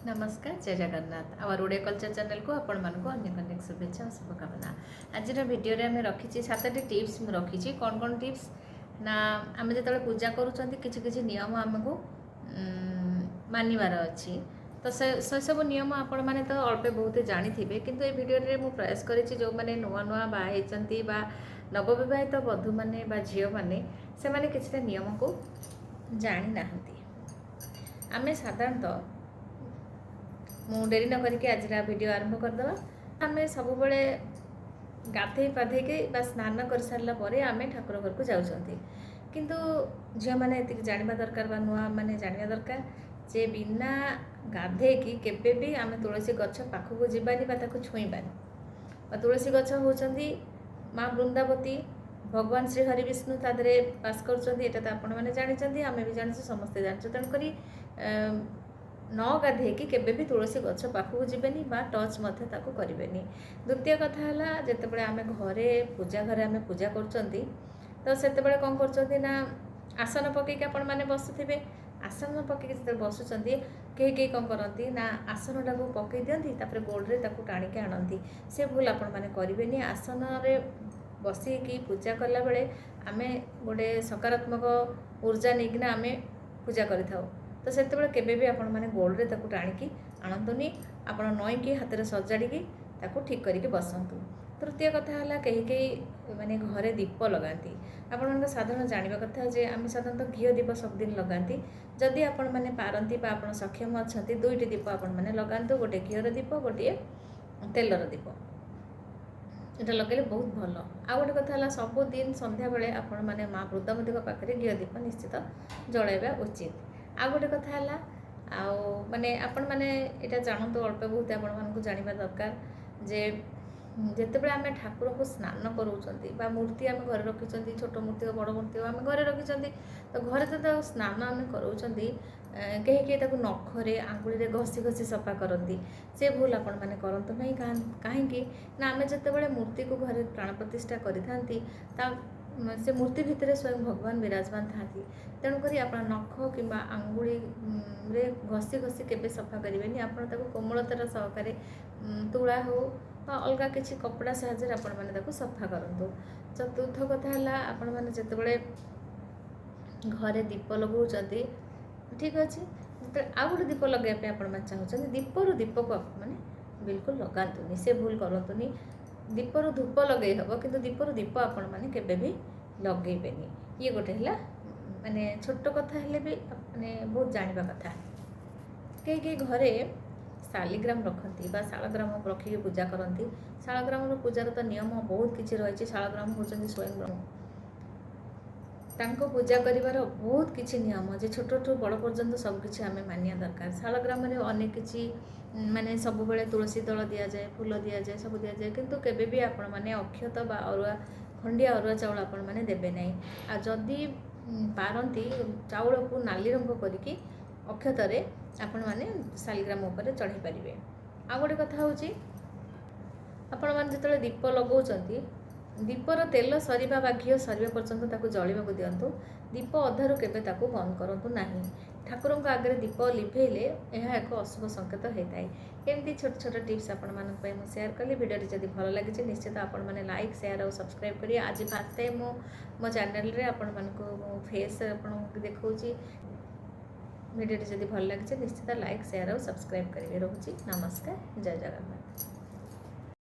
ନମସ୍କାର, ଜୟ ଜଗନ୍ନାଥ। ଆମର ଓଡ଼ିଆ କଲଚର ଚ୍ୟାନେଲକୁ ଆପଣମାନଙ୍କୁ ଅନେକ ଅନେକ ଶୁଭେଚ୍ଛା ଓ ଶୁଭକାମନା। ଆଜିର ଭିଡ଼ିଓରେ ଆମେ ରଖିଛି ସାତଟି ଟିପ୍ସ। ମୁଁ ରଖିଛି କ'ଣ କ'ଣ ଟିପ୍ସ ନା, ଆମେ ଯେତେବେଳେ ପୂଜା କରୁଛନ୍ତି, କିଛି କିଛି ନିୟମ ଆମକୁ ମାନିବାର ଅଛି। ତ ସେ ସେସବୁ ନିୟମ ଆପଣମାନେ ତ ଅଳ୍ପ ବହୁତ ଜାଣିଥିବେ, କିନ୍ତୁ ଏ ଭିଡ଼ିଓରେ ମୁଁ ପ୍ରୟାସ କରିଛି, ଯେଉଁମାନେ ନୂଆ ନୂଆ ବାହା ହେଇଛନ୍ତି ବା ନବବିବାହିତ ବଧୂମାନେ ବା ଝିଅମାନେ, ସେମାନେ କିଛିଟା ନିୟମକୁ ଜାଣିନାହାନ୍ତି। ଆମେ ସାଧାରଣତଃ, ମୁଁ ଡେରି ନ କରିକି ଆଜିର ଭିଡ଼ିଓ ଆରମ୍ଭ କରିଦେବା। ଆମେ ସବୁବେଳେ ଗାଧେଇ ପାଧେଇକି ବା ସ୍ନାନ କରିସାରିଲା ପରେ ଆମେ ଠାକୁର ଘରକୁ ଯାଉଛନ୍ତି। କିନ୍ତୁ ଝିଅମାନେ ଏତିକି ଜାଣିବା ଦରକାର ବା ନୂଆ ମାନେ ଜାଣିବା ଦରକାର ଯେ ବିନା ଗାଧେଇକି କେବେ ବି ଆମେ ତୁଳସୀ ଗଛ ପାଖକୁ ଯିବାନି ବା ତାକୁ ଛୁଇଁବାନି। ବା ତୁଳସୀ ଗଛ ହେଉଛନ୍ତି ମା ବୃନ୍ଦାବତୀ, ଭଗବାନ ଶ୍ରୀ ହରି ବିଷ୍ଣୁ ତା ଦେହରେ ବାସ କରୁଛନ୍ତି। ଏଇଟା ତ ଆପଣମାନେ ଜାଣିଛନ୍ତି, ଆମେ ବି ଜାଣିଛୁ, ସମସ୍ତେ ଜାଣିଛୁ। ତେଣୁକରି ନ ଗାଧେଇକି କେବେ ବି ତୁଳସୀ ଗଛ ପାଖକୁ ଯିବେନି ବା ଟଚ୍ ମଧ୍ୟ ତାକୁ କରିବେନି। ଦ୍ୱିତୀୟ କଥା ହେଲା, ଯେତେବେଳେ ଆମେ ଘରେ ପୂଜା ଘରେ ଆମେ ପୂଜା କରୁଛନ୍ତି, ତ ସେତେବେଳେ କ'ଣ କରୁଛନ୍ତି ନା, ଆସନ ପକେଇକି ଆପଣମାନେ ବସୁଥିବେ। ଆସନ ପକେଇକି ଯେତେବେଳେ ବସୁଛନ୍ତି, କେହି କେହି କ'ଣ କରନ୍ତି ନା, ଆସନଟାକୁ ପକେଇ ଦିଅନ୍ତି, ତାପରେ ଗୋଡ଼ରେ ତାକୁ ଟାଣିକି ଆଣନ୍ତି। ସେ ଭୁଲ ଆପଣମାନେ କରିବେନି। ଆସନରେ ବସିକି ପୂଜା କଲାବେଳେ ଆମେ ଗୋଟେ ସକାରାତ୍ମକ ଉର୍ଜା ନେଇକିନା ଆମେ ପୂଜା କରିଥାଉ। ତ ସେତେବେଳେ କେବେ ବି ଆପଣମାନେ ଗୋଡ଼ରେ ତାକୁ ଟାଣିକି ଆଣନ୍ତୁନି। ଆପଣ ନଇଁକି ହାତରେ ସଜାଡ଼ିକି ତାକୁ ଠିକ୍ କରିକି ବସନ୍ତୁ। ତୃତୀୟ କଥା ହେଲା, କେହି କେହି ମାନେ ଘରେ ଦୀପ ଲଗାନ୍ତି। ଆପଣଙ୍କ ସାଧାରଣ ଜାଣିବା କଥା ଯେ ଆମେ ସାଧାରଣତଃ ଘିଅ ଦୀପ ସବୁଦିନ ଲଗାନ୍ତି। ଯଦି ଆପଣମାନେ ପାରନ୍ତି ବା ଆପଣ ସକ୍ଷମ ଅଛନ୍ତି, ଦୁଇଟି ଦୀପ ଆପଣମାନେ ଲଗାନ୍ତୁ, ଗୋଟିଏ ଘିଅର ଦୀପ, ଗୋଟିଏ ତେଲର ଦୀପ। ଏଇଟା ଲଗାଇଲେ ବହୁତ ଭଲ। ଆଉ ଗୋଟେ କଥା ହେଲା, ସବୁଦିନ ସନ୍ଧ୍ୟାବେଳେ ଆପଣମାନେ ମା ବୃନ୍ଦାବତୀଙ୍କ ପାଖରେ ଘିଅ ଦୀପ ନିଶ୍ଚିତ ଜଳାଇବା ଉଚିତ। ଆଉ ଗୋଟେ କଥା ହେଲା, ଆଉ ମାନେ ଆପଣମାନେ ଏଇଟା ଜାଣନ୍ତୁ, ଅଳ୍ପ ବହୁତ ଆପଣମାନଙ୍କୁ ଜାଣିବା ଦରକାର ଯେ ଯେତେବେଳେ ଆମେ ଠାକୁରଙ୍କୁ ସ୍ନାନ କରାଉଛନ୍ତି ବା ମୂର୍ତ୍ତି ଆମେ ଘରେ ରଖିଛନ୍ତି, ଛୋଟ ମୂର୍ତ୍ତି ହଉ, ବଡ଼ ମୂର୍ତ୍ତି ହଉ, ଆମେ ଘରେ ରଖିଛନ୍ତି, ତ ଘରେ ତ ତାକୁ ସ୍ନାନ ଆମେ କରାଉଛନ୍ତି, କେହି କେହି ତାକୁ ନଖରେ, ଆଙ୍ଗୁଳିରେ ଘଷି ଘଷି ସଫା କରନ୍ତି। ସେ ଭୁଲ ଆପଣମାନେ କରନ୍ତୁ ନାହିଁ। କାହିଁକି ନା, ଆମେ ଯେତେବେଳେ ମୂର୍ତ୍ତିକୁ ଘରେ ପ୍ରାଣ ପ୍ରତିଷ୍ଠା କରିଥାନ୍ତି, ତା ସେ ମୂର୍ତ୍ତି ଭିତରେ ସ୍ୱୟଂ ଭଗବାନ ବିରାଜମାନ ଥାନ୍ତି। ତେଣୁକରି ଆପଣ ନଖ କିମ୍ବା ଆଙ୍ଗୁଳିରେ ଘଷି ଘଷି କେବେ ସଫା କରିବେନି। ଆପଣ ତାକୁ କୋମଳତାର ସହକାରେ ତୁଳା ହଉ ବା ଅଲଗା କିଛି କପଡ଼ା ସାହାଯ୍ୟରେ ଆପଣମାନେ ତାକୁ ସଫା କରନ୍ତୁ। ଚତୁର୍ଥ କଥା ହେଲା, ଆପଣମାନେ ଯେତେବେଳେ ଘରେ ଦୀପ ଲଗାଉଛନ୍ତି, ଠିକ୍ ଅଛି, ଯେତେବେଳେ ଆଉ ଗୋଟେ ଦୀପ ଲଗାଇବା ପାଇଁ ଆପଣମାନେ ଚାହୁଁଛନ୍ତି, ଦୀପରୁ ଦୀପକୁ ଆପଣମାନେ ବିଲକୁଲ ଲଗାନ୍ତୁନି। ସେ ଭୁଲ କରନ୍ତୁନି। ଦୀପରୁ ଧୂପ ଲଗେଇ ହେବ, କିନ୍ତୁ ଦୀପରୁ ଦୀପ ଆପଣମାନେ କେବେ ବି ଲଗେଇବେନି। ଇଏ ଗୋଟେ ହେଲା ମାନେ ଛୋଟ କଥା ହେଲେ ବି ମାନେ ବହୁତ ଜାଣିବା କଥା। କେହି କେହି ଘରେ ଶାଲିଗ୍ରାମ ରଖନ୍ତି ବା ଶାଳଗ୍ରାମ ରଖିକି ପୂଜା କରନ୍ତି। ଶାଳଗ୍ରାମର ପୂଜାର ତ ନିୟମ ବହୁତ କିଛି ରହିଛି। ଶାଳଗ୍ରାମ ହେଉଛନ୍ତି ସ୍ୱୟଂ ବ୍ରହ୍ମ। ତାଙ୍କୁ ପୂଜା କରିବାର ବହୁତ କିଛି ନିୟମ ଯେ ଛୋଟଠୁ ବଡ଼ ପର୍ଯ୍ୟନ୍ତ ସବୁକିଛି ଆମେ ମାନିବା ଦରକାର। ଶାଳଗ୍ରାମରେ ଅନେକ କିଛି ମାନେ ସବୁବେଳେ ତୁଳସୀ ଦଳ ଦିଆଯାଏ, ଫୁଲ ଦିଆଯାଏ, ସବୁ ଦିଆଯାଏ। କିନ୍ତୁ କେବେ ବି ଆପଣମାନେ ଅକ୍ଷତ ବା ଅରୁଆ, ଖଣ୍ଡିଆ ଅରୁଆ ଚାଉଳ ଆପଣମାନେ ଦେବେ ନାହିଁ। ଆଉ ଯଦି ପାରନ୍ତି, ଚାଉଳକୁ ନାଲି ରଙ୍ଗ କରିକି ଅକ୍ଷତରେ ଆପଣମାନେ ଶାଲିଗ୍ରାମ ଉପରେ ଚଢ଼େଇ ପାରିବେ। ଆଉ ଗୋଟେ କଥା ହେଉଛି, ଆପଣମାନେ ଯେତେବେଳେ ଦୀପ ଲଗାଉଛନ୍ତି, ଦୀପର ତେଲ ସରିବା ବା ଘିଅ ସରିବା ପର୍ଯ୍ୟନ୍ତ ତାକୁ ଜଳିବାକୁ ଦିଅନ୍ତୁ। ଦୀପ ଅଧାରୁ କେବେ ତାକୁ ବନ୍ଦ କରନ୍ତୁ ନାହିଁ। ଠାକୁରଙ୍କ ଆଗରେ ଦୀପ ଲିଭେଇଲେ ଏହା ଏକ ଅଶୁଭ ସଂକେତ ହୋଇଥାଏ। ଏମିତି ଛୋଟ ଛୋଟ ଟିପ୍ସ ଆପଣମାନଙ୍କ ପାଇଁ ମୁଁ ସେୟାର କଲି। ଭିଡ଼ିଓଟି ଯଦି ଭଲ ଲାଗିଛି, ନିଶ୍ଚିତ ଆପଣମାନେ ଲାଇକ୍, ସେୟାର ଆଉ ସବସ୍କ୍ରାଇବ୍ କରିବେ। ଆଜି ଫାର୍ଷ୍ଟ ଟାଇମ୍ ମୁଁ ମୋ ଚ୍ୟାନେଲରେ ଆପଣମାନଙ୍କୁ ମୁଁ ଫେସ୍ ଆପଣଙ୍କୁ ଦେଖାଉଛି। ଭିଡ଼ିଓଟି ଯଦି ଭଲ ଲାଗିଛି, ନିଶ୍ଚିତ ଲାଇକ୍, ସେୟାର ଆଉ ସବସ୍କ୍ରାଇବ୍ କରିବେ। ରହୁଛି, ନମସ୍କାର, ଜୟ ଜଗନ୍ନାଥ।